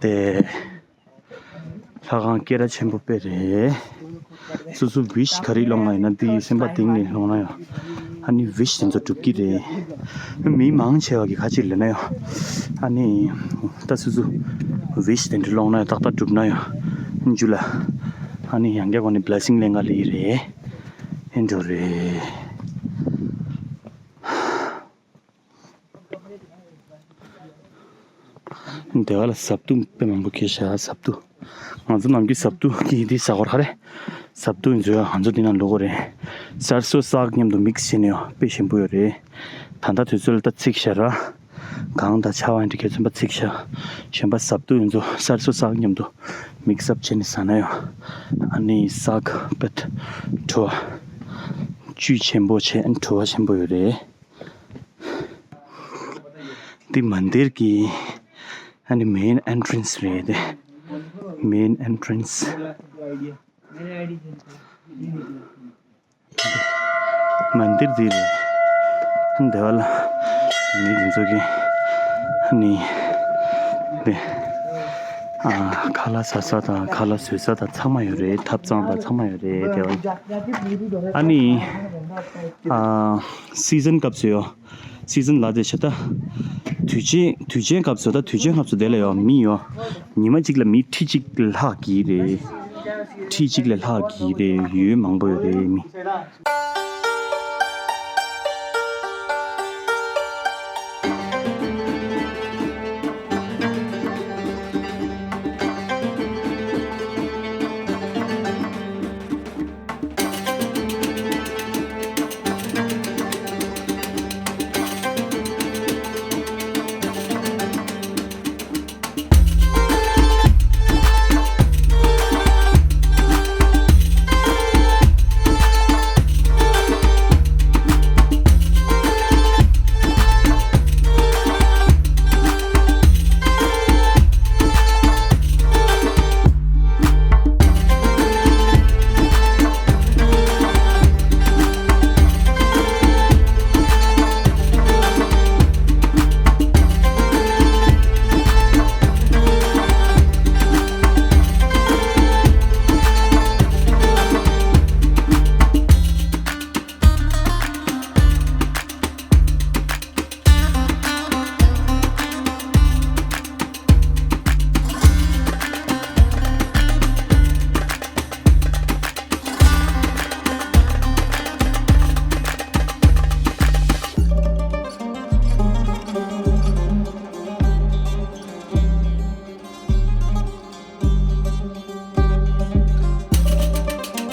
དེ་ལྷ་ཁང་སྐད་གྲགས་ཆེན་པོ་དཔེ་རེད། སོ་སོ་ཝིཤ་ག་རེ་སློང་ན་ཡིན་ན་དེ་སེམས་པ་གཏིང་ནས་སློང་ན་ཡང་ཨ་ནི་ཝིཤ་དེ་ཚོ་འགྲུབ་ཀྱི་རེད། མི་མང་ཆེ་བ་གི་ཁ་ཅིག་ལབ་ན་ཡང་ཨ་ནི་ད་སོ་སོ་ཝིཤ་དེ་འདྲ་སློང་ན་ཡང་ཏག་ཏག་འགྲུབ་ན་ཡང་འཇུ་ལ་ཨ་ནི་ཡང་བསྐྱར་གོ་ནས་བི་ལེ་སིང་ལེན་ག་ལེ་ཡི་རེད། ཨེ་འགྲོ་རེད། དེ་བ་ལ་ཟབ་ཏུ་དཔེ་མང་པོ་འཁྱེར་ཤག་ཟབ་ཏུ། ང་ཚོ་ནམ་རྒྱུན་ཟབ་ཏུ་གི་འདི་ཟ་གོ་ར་རེད། ཟབ་ཏུ་ཡིན་ཚོད་ང་ཚོ་འདི་ན་ལོ་གོ་རེད། སར་སོ་སག་མཉམ་དུ་མིག་སི་བྱས་ནས་ཡང་དཔེ་ཞིམ་པོ་ཡོད་རེད། ད་ལྟ་དུས་ཚོད་ལ་ད་ཚིག་ཤ་ར། གང་དང་ཆ་བ་ཡིན་དྲི་ཁྱེད་ཚོན་པ་ཚིག་ཤ། གཞན་པ་ཟབ་ཏུ་ཡིན་ཚོ་སར་སོ་སག་མཉམ་དུ་མིག་སི་ཨབ་བྱས་ནས་ཟ་ན་ཡང་ཨ་ནི་སག་པད་བྲོ་བ་བཅུད་ཆེན་པོ་བྱས་བྲོ་བ་ཆེན་པོ་ཡོད་རེད། འདི་མན་དིར་གྱི་ཨ་ནི་མེན་ཨེན་ཊྲན་སི་རེད། དེ་མེན་ཨེན་ཊྲན་སི། མན་དིར་འདི་རེད། འདི་བ་ལ་མི་འདི་ཚོ་གི་ཨ་ནི་དེ་ཨ་ཁ་ལག་ཟ་ས་དང་ཁ་ལག་བཟོ་ས་དང་ཚང་མ་ཡོད་རེད། ཐབ་ཚང་དང་ཚང་མ་ཡོད་རེད། དེ་བ་ལ་ཨ་ནི་ཨ་སི་ཛན་སྐབས་སུ་ཡོད། སི་ཛན་ལ་དེ་ཆེ་ད། དུས་ཆེན་དུས་ཆེན་སྐབས་སུ་ད་དུས་ཆེན་སྐབས་སུ་དེ་ལ་ཡོད་མི་ཡོད། ཉི་མ་གཅིག་ལ་མི་ཁྲི་གཅིག་ལྷག་གི་རེད། ཁྲི་གཅིག་ལས་ལྷག་གི་རེད། ཡོད་མང་པོ་ཡོད་རེད་མི།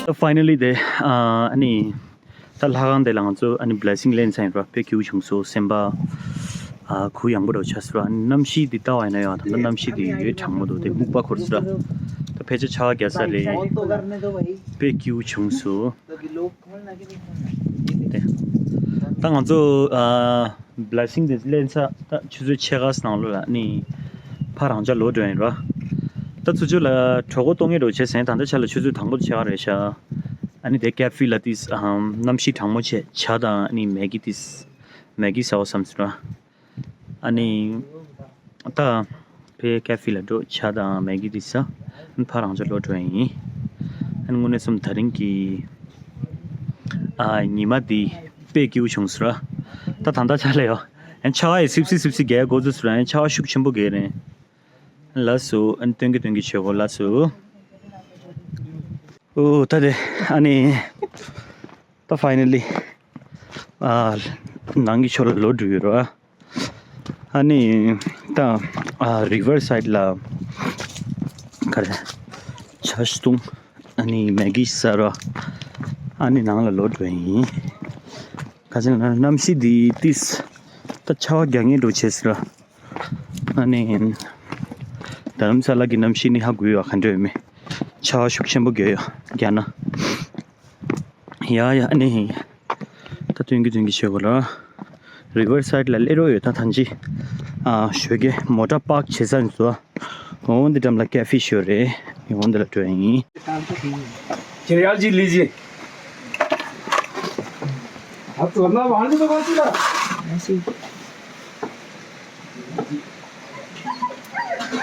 ད་finally དེ་ཨ་ནི་ད་ལྷ་ཁང་དེ་ལ་ང་ཚོ་ཨ་ནི་blessing ལེན་ཚར་ཡིན་ར། དཔེ་སྐྱིད་པོ་བྱུང་སོང་། སེམས་པ་ཨ་གུ་ཡངས་པོ་འདྲ་བོ་ཆགས་སོང་ར། ཨ་ནི་གནམ་གཤིས་འདི་ལྟ་བ་ཡིན་ན་ཡང་ད་ལྟ་གནམ་གཤིས་འདི་ཡོད་གྲང་མོ་འདུག་དེ་སྨུག་པ་འཁོར་སོང་ར། ད་ཕལ་ཆེར་ཆར་པ་རྒྱག་ས་རེད། དཔེ་སྐྱིད་པོ་བྱུང་སོང་། དེ་ད་ང་ཚོ་ཨ་blessing དེ་ལེན་ཚར། ད་ཆུ་ཚོད་ཕྱེད་ཀ་ནང་ལོགས་ལ་ཨ་ནི་ཕར་རང་འཇགས་ལོག་འགྲོ་ཡིན་ར། ད་ཚུར་ཕྱོགས་ལ་གྲོད་ཁོག་ལྟོགས་ངེས་འདྲ་བོ་བྱས་ཟིན། ད་ལྟ་ཆ་ལ་ཆུ་ཚོད་དང་པོ་དེ་ཕྱེད་ཀ་རེད་ཤག་ཨ་ནི་དེ་cafe ལ་ཏིས་ཨམ་གནམ་གཤིས་གྲང་མོ་བྱས་ཇ་དང་ཨ་ནི་Maggi ཏིས་Maggi ཟ་བ་བསམ་སོང་ར། ཨ་ནི་ད་ཕའི་cafe ལ་འགྲོ། ཇ་དང་Maggi ཏིས་ཟ། ཨ་ནི་ཕར་རང་འཇགས་ལོག་འགྲོ་ཡིན། ཨ་ནི་དངོས་གནས་སོང་ད་རིང་གི་ཨ་ཉི་མ་འདི་དཔེ་སྐྱིད་པོ་བྱུང་སོང་ར། ད་ད་ལྟ་ཆ་ལ་ཡོད། ཨ་ནི་ཆར་པ་ཡི་སིབ་སིབ་སིབ་སིབ་རྒྱག་འགོ་བཙུགས་སོང་ར། ཨ་ནི་ཆར་པ་ཤུགས་ཆེན་པོ་རྒྱག་རེད། ལགས་སོ། ཨ་ནི་སྟོན་གྱི་སྟོན་གྱི་བྱེད་དགོས། ལགས་སོ། ཨོ་ད་དེ་ཨ་ནི་ད་finally ཨ་ནང་གི་ཕྱོགས་ལ་ལོག་འགྲོ་ཡོད་ར། ཨ་ནི་ད་ཨ་river side ལ་ག་རེ་ཇ་བཏུང་། ཨ་ནི་Maggi ཟ་ར། ཨ་ནི་ནང་ལ་ལོག་འགྲོ་ཡིན། ག་ཅི་ན་གནམ་གཤིས་འདི་ཏིས་ད་ཆར་པ་རྒྱག་ངེས་འདྲ་བོ་བྱས་སོང་ར། ཨ་ནི་རྡ་རམ་ས་ལ་གི་གནམ་གཤིས་ནི་ཧ་གོ་ཡོད་ག་འདྲ་ཡོད་མེད། ཆར་པ་ཤུགས་ཆེན་པོ་རྒྱག་ཡོད་རྒྱག་ན། ཡ་ཡ་ཨ་ནི་ད་སྟོན་གྱི་སྟོན་གྱི་བྱེད་དགོས་ར། river side ལ་སླེབས་རོགས་ཡོད། ད་ཐང་ཅི་ཨ་ཞོགས་ཀས་མོ་ཊ་པཱརྐ་བྱེད་ས་ཡིན་ཙང་། འོ་འདི་འགྲམ་ལ་cafe ཞིག་ཡོད་རེད། འོ་འདི་ལ་འགྲོ་ཡ་ཡིན། ཁྱེད་རང་ཅིག་ལི་ཅི། ཨ་ཙི་ན་བང་ཅི་ལ་བང་ཅི་ལ།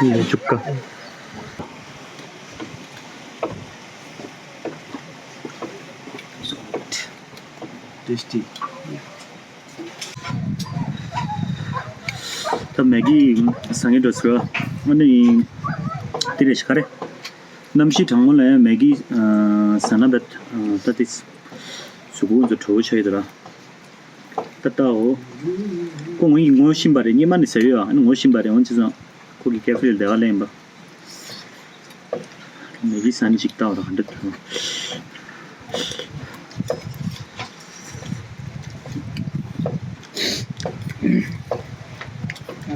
ལས་བཅུག་ག Tasty. ད་Maggi ཟ་ངེས་འདྲ་བོ་ཟེར་བ། ཨ་ནི་དེ་རེད་ཤག་རེད། གནམ་གཤིས་གྲང་མོ་ལ་ཡང་Maggi ཟ་ན་ད་ད་དེ་གཟུགས་པོ་ཚོ་དྲོ་པོ་ཆགས་ཡོད་དོ་ར། ད་ལྟའོ། ཁོ་ངོ་ཡི་ངོ་ཤེས་པ་རེད། སྔོན་མ་ནས་ཟ་ཡོད་ཨ། ཨ་ནི་ངོ་ཤེས་པ་རེད། འོན་ཅི་ཙང་ཁོ་གི་cafe ལ་དེ་ག་ལེན་པ། Maggi ཟ་ནི་ཅིག་ལྟ་བ་ར་ག་འདྲ་འདུག་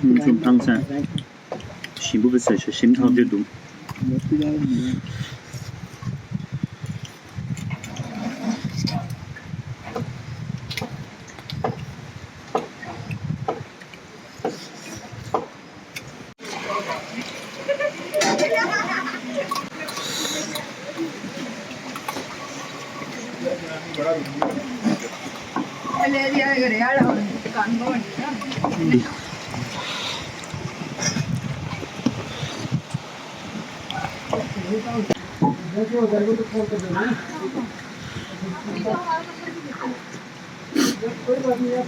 ཨུམ་ཆུ་ཧང་སང་། ཞིམ་པོ་བཟོས་ཤག་ཞིམ་ཐག་ཆོད་འདུག་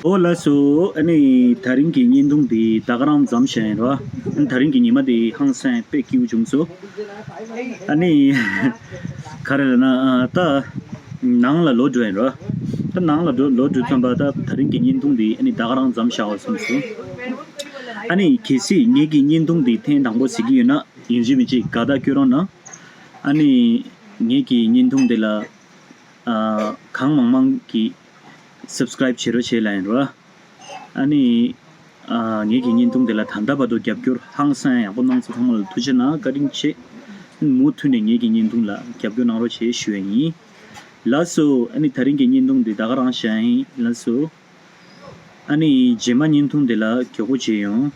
འོ་ལགས་སོ། ཨ་ནི་ད་རིང་གི་བརྙན་ཐུང་འདི་ད་ག་རང་མཚམས་བཞག་ཡིན་རོ། ཨ་ནི་ད་རིང་གི་ཉི་མ་འདི་ཧང་སང་དཔེ་སྐྱིད་པོ་བྱུང་སོང་། ཨ་ནི་ག་རེ་ལབ་ན་ཨ་ད་ནང་ལ་ལོག་འགྲོ་ཡིན་རོ། ད་ནང་ལ་འགྲོ་ལོག་འགྲོ་ཙམ་པ་ད་ད་རིང་གི་བརྙན་ཐུང་འདི་ཨ་ནི་ད་ག་རང་མཚམས་བཞག་པ་བསམ་སོང་། ཨ་ནི་གལ་སྲིད་ངེད་ཀྱི་བརྙན་ཐུང་འདི་ཐེངས་དང་པོ་གཟིགས་ཀྱི་ཡོད་ན་ཡིན་གཅིག་མིན་གཅིག་དགའ་རྟགས་སྐྱོན་རོགས་གནང་། ཨ་ནི་ངེད་ཀྱི་བརྙན་ཐུང་འདི་ལ་ཨ་གང་མང་མང་གིས་subscribe བྱེད་རོགས་བྱེད་ལབ་ཡིན་རོ། ཨ་ནི་ཨ་ངེད་ཀྱི་བརྙན་ཐུང་འདི་ལ་ད་ལྟ་བར་དུ་རྒྱབ་སྐྱོར་ཧང་སང་ཡག་པོ་གནང་ཚོ་ཚང་མ་ལ་ཐུགས་རྗེ་གནང་། བཀའ་དྲིན་ཆེ། མུ་མཐུད་ནས་ངེད་ཀྱི་བརྙན་ཐུང་ལ་རྒྱབ་སྐྱོར་གནང་རོགས་བྱེད་ཞུ་ཡ་ཡིན། ལགས་སོ། ཨ་ནི་ད་རིང་གི་བརྙན་ཐུང་འདི་ད་ག་རང་བཞག་ཡིན། ལགས་སོ། ཨ་ནི་རྗེས་མ་བརྙན་ཐུང་འདི་ལ་མགྱོགས་པོ་མཇལ་ཡོང་།